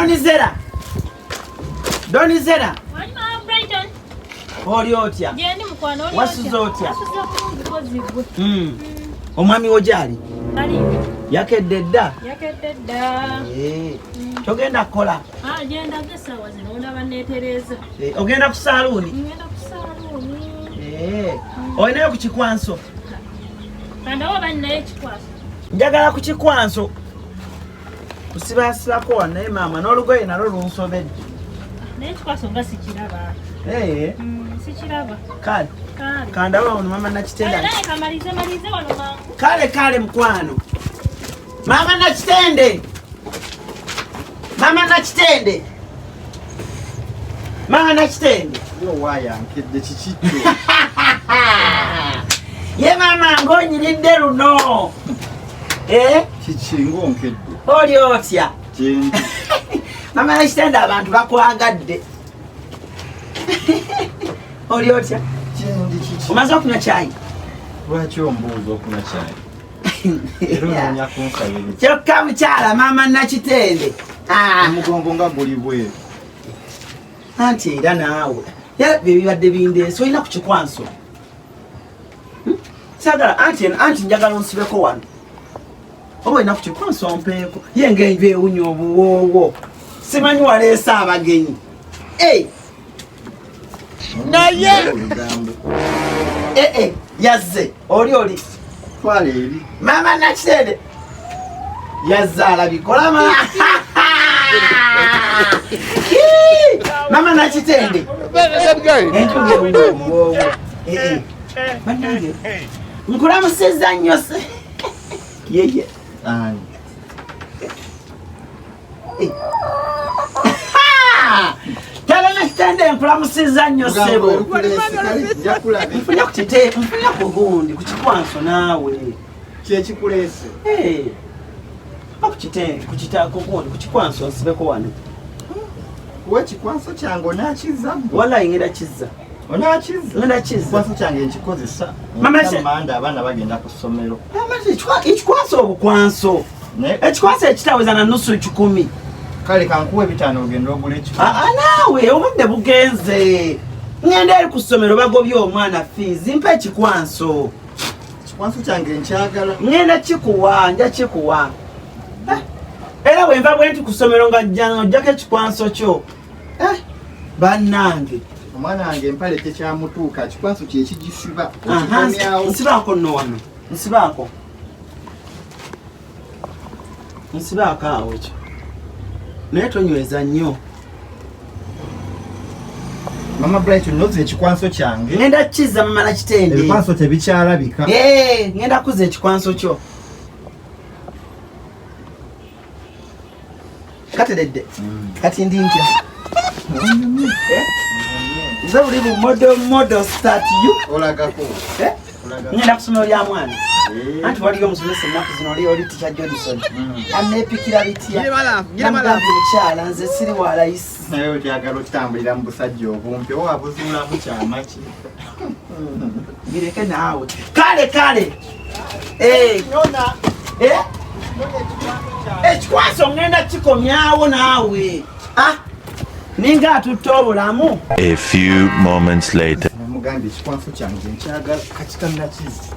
Donizera. Donizera. Oli otya? Wasuze otya? Omwami wo gyali? Yakedde dda? Yakedde dda. Eh, togenda kukola? Ah, genda essaawa zino ondaba neetereeza. Eh, ogenda ku saaluuni? Ngenda ku saaluuni. Eh, olinayo ku kikwanso? Kandawo oba ninayo ekikwaso. Njagala ku kikwanso. Kusibasibako wano naye maama n'olugoye nalwo lunsobedde. Naye ekikwaso nga sikiraba. Eh. Sikiraba. Kale. Kale. Kandaba ono mama Nakitende. Kale kamalize malize wano mangu. Kale kale mukwano. Mama Nakitende. Mama Nakitende. Mama Nakitende. Yo waya nkedde kiki kyo? Ye mama ng'onyiridde luno. Eh? Kiki ng'onkedde? Oli otya? Gyendi. Mama Nakitende abantu bakwagadde. Oli otya? Gyendi kiki? Omaze okunywa kyayi? Lwaki ombuuza okunywa kyayi? Era onoonya kunsabiriza. Kyokka mukyala mama Nakitende. Ah. Omugongo nga guli bweru. Anti era naawe. Era bye bibadde bindeese olina ku kikwanso. Saagala anti anti njagala onsibeko wano. Oba olina ku kikwanso ompeeko. Ye ng'enju ewunya obuwoowo. Simanyi waleese abagenyi. Hey! Naye olugambo. Eh eh, yazze. Oli oli. Twala eri. Mama Nakitende. Yazze alabikola ma. Mama Nakitende. Enju ng'ewunya obuwoowo. Eh eh. Bannange. Nkulamusizza nnyo se. Yeye. Ani? Tala Nakitende nkulamusizza nnyo ssebo. Nfunye ku kite, nfunye ku gundi, ku kikwanso naawe. Kyekikuleese. Eh. Ku kite, ku kita, ku gundi, ku kikwanso nsibeko wano. Kuwa ekikwanso kyange onaakizza ggwe? Wallahi ngenda kizza. Onaakizza? Ngenda kizza. Ekikwanso kyange nkikozesa. Mama Manda manda abaana bagenda ku ssomero. Mama ekikwanso obukwanso. Ekikwanso ekitaweza na nusu 10. Kale kankuwe 5 ogende ogule ekikwanso. Ah, naawe obudde bugenze. Ngenda eri ku ssomero bagobye omwana fees, mpa ekikwanso. Ekikwanso kyange nkyagala. Ngenda kikuwa, nja kikuwa. Era bwe nva bwe nti ku ssomero nga ojjako ekikwanso kyo. Bannange. Omwana wange empale tekyamutuuka, ekikwanso kye kigisiba. Aha, Okikomyawo. nsibaako nno wano. Nsibaako. Nsibaako awo ekyo. Naye tonyweza nnyo. Mama Bright nnoza ekikwanso kyange. Ngenda kukizza Mama Nakitende. Ebikwanso tebikyalabika. Eh, ngenda kuzza ekikwanso kyo. Kateredde. Kati ndi ntya? Nze buli bu model model start you. Olagako. Eh? Ngenda ku ssomero lya mwana. Anti waliyo omusomesa ennaku zino oli oli Teacher Johnson. Anneepikira bitya? Namugambye mukyala nze siri wa layisi. Naye okyagala okutambulira mu busajja obumpi oba wabuzuulamu kyama ki? Bireke naawe. Kale kale. Eh. Eh? Ekikwaso ngenda kikomyawo naawe. Ah. Ninga atutte obulamu. A few moments later. Namugambye ekikwanso kyange nkyagala kati tannakizi.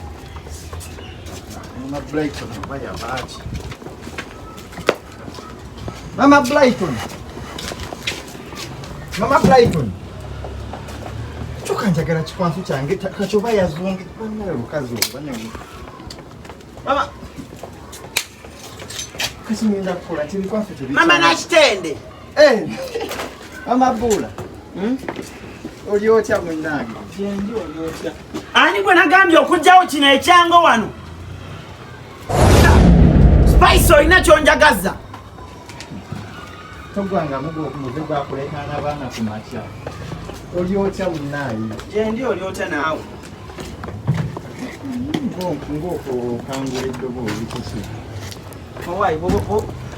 Mama Brighton oba yabaaki? Mama Brighton. Mama Brighton. Kyokka njagala kikwanso kyange kati oba yazunge bannaye olukazi olwo bannaye. Mama. Kati ngenda kukola nti ebikwanso tebikyala. Mama Nakitende. Eh. Mama Bula. Oli otya munnange? Gyendi oli otya? Ani gwe nagambye okuggyawo kino ekyango wano? Spice olina ky'onjagaza. Togwanga muze gwakulekaana abaana ku makya. Oli otya munnaaye? Gyendi oli otya naawe? Ng'okangula eddoboozi kiki? Owaayi,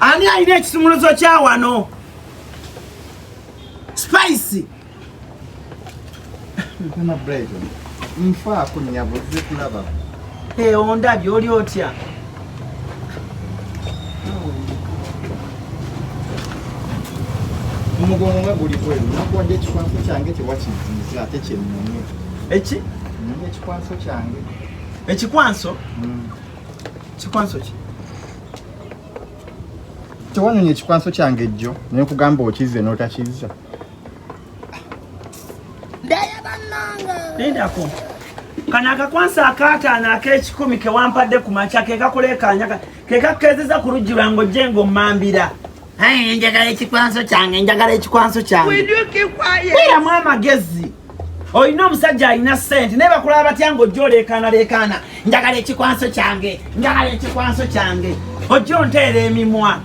ani alina ekisumuluzo kya wano? Spice. Mama Brighton, nfaako nnyabo nze kulaba. Eh, ondabye oli otya? Omugongo nga guli bweru, nakuwadde ekikwanso kyange tewakiziiza ate kyennonya. Eki? Nnonya ekikwanso kyange. Ekikwanso? Kikwanso ki? Tewanonya ekikwanso kyange jjo, naye nkugamba okizze n'otakizza. Lindako. Kano akakwanso akaataano ak'ekikumi ke wampadde ku makya ke kakuleekaanya ke kakkeezeza ku luggi lwange ojje ng'ommambira. Ayi, njagala ekikwanso kyange, njagala ekikwanso kyange. Beeramu amagezi. Olina omusajja alina ssente naye bakulaba batya ng'ojja oleekaanaleekaana njagala ekikwanso kyange, njagala ekikwanso kyange. Ojja onteera emimwa.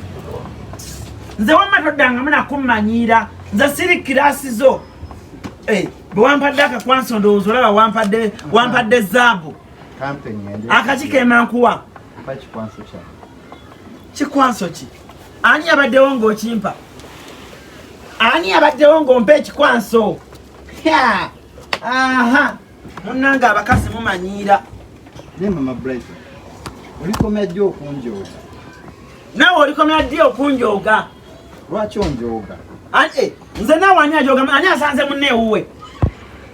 Nze wamma toddangamu nakummanyiira, nze siri kiraasi zo. Bwe wampadde akakwanso ndowooza olaba wampadde zaabu. Akaki kemankuwa. Kikwanso ki? Ani yabaddewo ng'okimpa? Ani yabaddewo ng'ompa ekikwanso? Aha, munnange abakazi mumanyiira. Naye Mama Brighton, olikomya ddi okunjooga? Naawe olikomya ddi okunjooga? Lwaki onjooga? Nze naawe ani ajooga? Ani asanze munne ewuwe?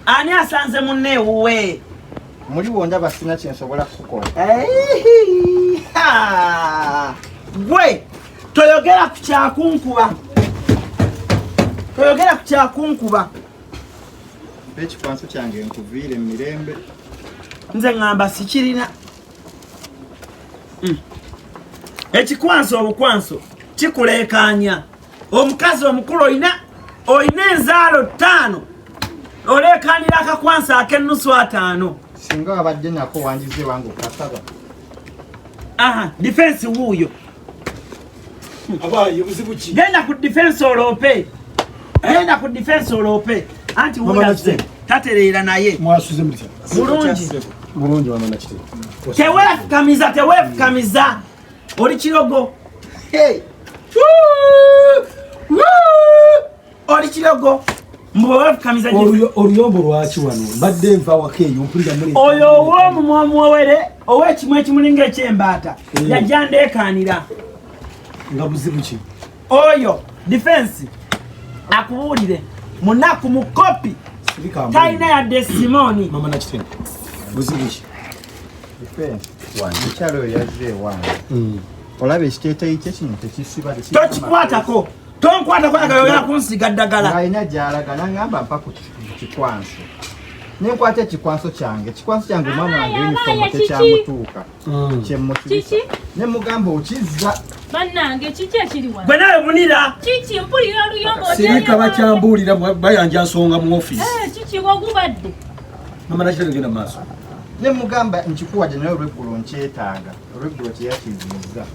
Ani asanze munne ewuwe? Muli wondaba sina kye nsobola kukukola. Gwe toyogera ku kyakunkuba. Toyogera ku kyakunkuba. Mpa ekikwanso kyange nkuviire mu mirembe. Nze ŋŋamba sikirina. Ekikwanso obukwanso kikuleekaanya. Omukazi omukulu olina enzaalo 5 oleekaanira akakwanso ak'ennusu 5. Singa wabadde nako wangize wange okasaba. Aha, defense wuuyo. Abayi, obuzibu ki? Genda ku defense oloope. Genda ku defense oloope. Anti wuuyo azze, tatereera naye. Mwasuze mutya? Bulungi. Bulungi mama Nakitende. Teweefukamiza, teweefukamiza. Oli kirogo. Hey. Oli kirogo. Mbu weefukamiza Oluyombo lwaki wano? Mbadde nva waka eyo mpulira muli. Oyo ow'omumwa omuwewere, ow'ekimwa ekimulinga eky'embaata, yajja ndeekaanira. Nga buzibu ki? Oyo defense akubuulire munaku mu kopi talina yadde Simoni. Mama Nakitende, buzibu ki? Defense omukyala oyo yazze ewange. Olaba ekiteeteeyi kye kino tekisiba, Tokikwatako. Tonkwatako akayogera kunsiga ddagala. Alina gy'alaga n'aŋŋamba mpa ku kikwanso. Ne nkwata ekikwanso kyange. Ekikwanso kyange omwana wange uniform tekyamutuuka. Kye mmusibisa. Ne mugamba okizza. Bannange kiki ekiri wano? Gwe nawe bunira. Kiki mpulira oluyombo Sirika bakyambuulira bayanja nsonga mu ofiisi. Kiki wogubadde? Mama Nakitende genda mu maaso. Ne mugamba nkikuwadde naye olweggulo nkyetaaga. Olweggulo teyakiziizza.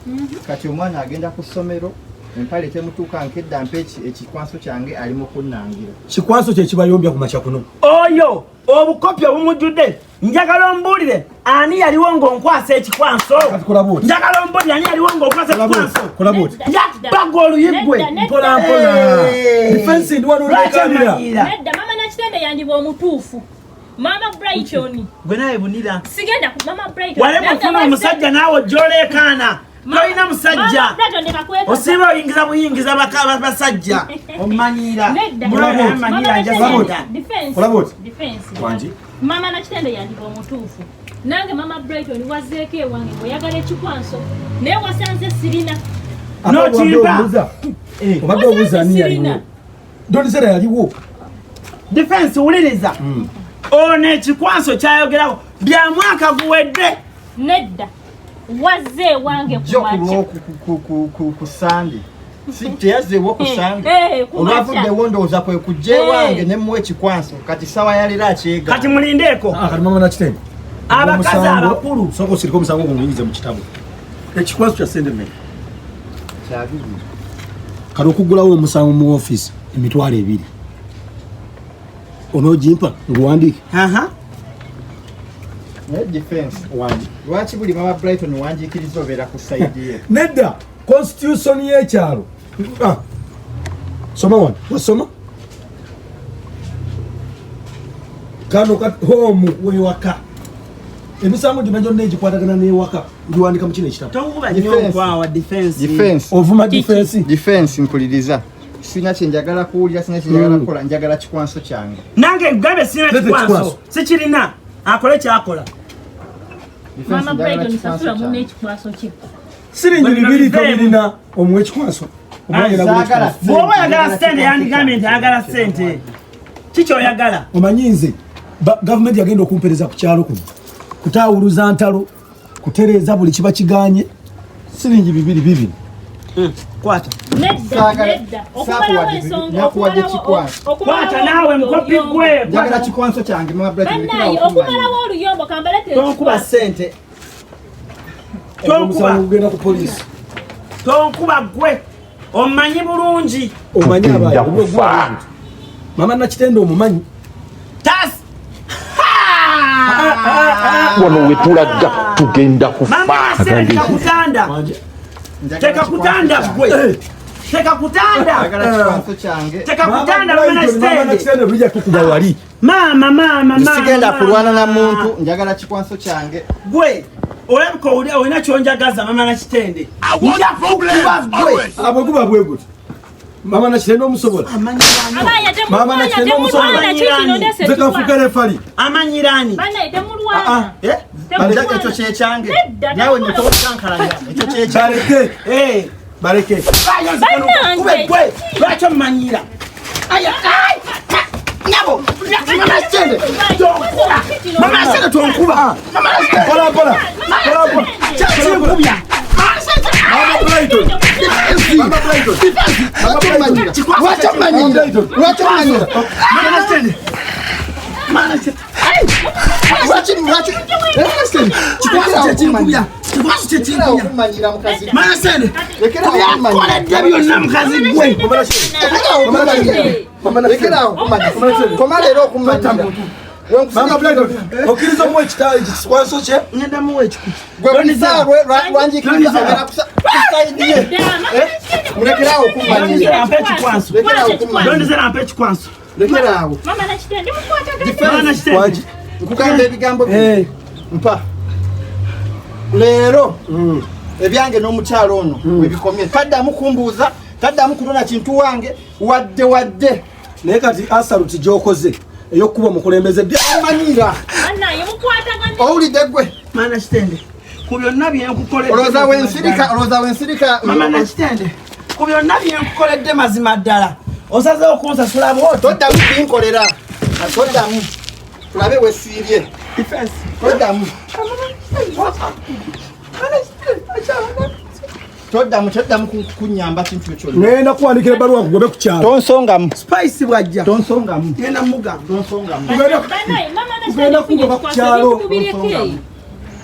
Kati omwana agenda ku ssomero. Empale temutuuka nkedda mpa ekikwanso kyange ali mu kunnangira. Kikwanso kye kibayombya ku makya kuno. Oyo obukopi obumujjudde njagala ombuulire ani yaliwo ng'onkwasa ekikwanso. Njagala ombuulire ani yaliwo ng'onkwasa ekikwanso. Kola bw'oti. Njabaga oluyiggwe. Mpola mpola. Defense ndi wano oleekaanira. Nedda Mama Nakitende yandiba omutuufu. Mama Brighton. Gwe nawe bunira. Sigenda ku Mama Brighton. Wale mufuna omusajja naawe ojja oleekaana. Tolina musajja. Osiba oyingiza buyingiza basajja. Omanyiira. Mama Nakitende yandiba omutuufu. Nange Mama Brighton wazzeeko ewange ng'oyagala ekikwanso. Naye wasanze sirina. N'okimpa. Obadde obuuza ani yaliwo? Donisera yaliwo. Defense wuliriza. Ono ekikwanso kyayogerako bya mwaka guwedde. Nedda. Wazze ewange ku makya. Ku Sande. Si teyazzeewo ku Sande. Olwavuddewo ndowooza kwe kujja ewange ne mmuwa ekikwanso. Kati ssaawa ya leero akyega. Kati mulindeeko. Kati Mama Nakitende. Abakazi abakulu. Sooka osirike omusango ogwo nguyingize mu kitabo. Ekikwanso kya ssente mmeka? Kya 2. Kati okuggulawo omusango mu ofiisi 20,000. Onoogimpa nguwandiike. Naye defense wangi. Lwaki buli Mama Brighton wangiikiriza obeera ku side ye? Nedda, constitution y'ekyalo. Soma wano, wasoma? Kano home wewaka. Emisango gyonna gyonna egikwatagana n'ewaka ngiwandika mu kino ekitabo. Towuba nnyo nkwawa defense. Defense. Ovuma defense. Defense nkuliriza. Sina kyenjagala kuwulira, sina kyenjagala kukola, njagala kikwanso kyange. Nange gabe sina kikwanso, sikirina. Akole kyakola. Mama Brighton, sasula munne ekikwaso kye. Siringi bibiri tobirina, omuwe ekikwaso. Bw'oba oyagala ssente yandigambye nti ayagala ssente. Kiki oyagala? Omanyi nze gavumenti yagenda okumpereza ku kyalo kuno kutaawuluza ntalo, kutereeza buli kiba kiganye. Siringi bibiri bibiri. Kwata. Nedda, nedda. Okumalawo ensonga, Kwata naawe mukopi gwe. Njagala kikwanso kyange, Mama Brighton. Bannaye, okumalawo oluyombo kambaleete. Tonkuba ssente. Tonkuba. Ugenda ku poliisi. Tonkuba gwe. Omanyi bulungi. Omanyi abayo. Mama Nakitende omumanyi. Tas. Wano we tulaga tugenda kufa. Mama Nakitende kakutanda. Teka kutanda gwe. Teka kutanda. Teka kutanda Mama Nakitende. Mama Nakitende bijja kukuba wali. Mama mama mama. Sigenda kulwana na muntu, njagala kikwanso kyange. Gwe. Olabika olina kyonjagaza Mama Nakitende. Nja kukuba gwe. Abo kuba bwe guti. Mama Nakitende omusobola. Mama Nakitende omusobola. Nze kanfuuke refali. Amanyirani. Bannaye temulwana. Ekyo kyekyange. Naawe netokankalanya. Ekyo kyekyange. Baleke. Baleke. Kube gwe. Lwaki omumanyira? Aya ai. Nabo. Mama Nakitende. Tonkuba. Mama Nakitende tonkuba. Mama Nakitende. Mpola mpola. Mpola mpola. Kyakinkubya. Mama Brighton. Mama Brighton. Lwaki omumanyira? Lwaki omumanyira? Mama Nakitende. Mama Nakitende. Lwaki lwaki? Kikwaso kyekinkubya. Kikwaso kyekinkubya. Okumanyira mukazi. Mama Nakitende. Lekera okumanyira. Byakoledde byonna mukazi gwe. Lekera okumanyira. Koma leero okumanyira. Mama Brighton, okkiriza omuwa ekikwaso kye? Ngenda muwa ekikutu. Gwe bulisaalwe lwanjikiriza ogenda kusaidiye. Mulekera okumanyira. Ampa ekikwanso. Dondezera ampa ekikwanso. Lekera awo. Mama Nakitende mukwatagane. Mama Nakitende. Nkugamba ebigambo bino. Mpa. Leero ebyange n'omukyalo ono webikomye. Taddamu kumbuuza, taddamu kunona kintu wange wadde wadde. Naye kati asaluti gy'okoze ey'okukuba omukulembeze Amanyira. Bannaye mukwatagane. Owulidde gwe. Mama Nakitende. Ku byonna bye nkukoledde. Olowooza wensirika, olowooza wensirika. Mama Nakitende. Ku byonna bye nkukoledde mazima ddala. Osazeewo kunsasula bw'otyo. Toddamu binkolera. Toddamu. Tulabe wesiibye. Defense. Toddamu. Toddamu, toddamu kunnyamba kintu kyonna. Ngenda kuwandikira ebbaluwa nkugobe ku kyalo. Tonsongamu. Spice bw'ajja. Tonsongamu. Ngenda mugamba. Tonsongamu. Bannaye Mama Tugenda Nakitende kugoba ku kyalo. tubireke.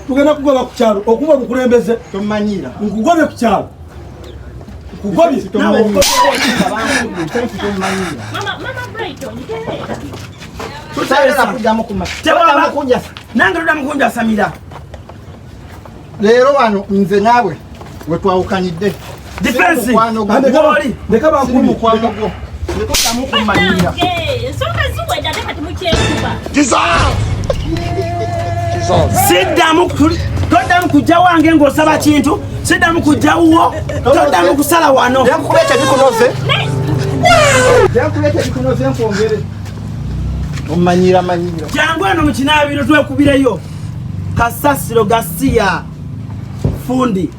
Tugenda kugoba ku kyalo okuba omukulembeze. Tommanyira. Nkugobe ku kyalo. Nkugobye. Tommanyira. Tommanyira. Mama Brighton tereera. Saagala kuddamu kuma. Tewaba kunjasa. Nange toddamu kunjasamira. Leero wano nze naawe we twawukanidde. Defense. Ndeka Siri bankubye. mukwano gwo. Toddamu kummanyira. Bannange ensonga ziwedde ate kati mukyekuba. Siddamu toddamu kujja wange ng'osaba kintu, siddamu kujja wuwo, toddamu kusala wano. Nkuba ekyo bikunoze. Nkuba ekyo bikunoze nkwongere. Omanyira manyira. Jangu eno mu kinaabiro twekubireyo. Kasasiro gasiya. Fundi.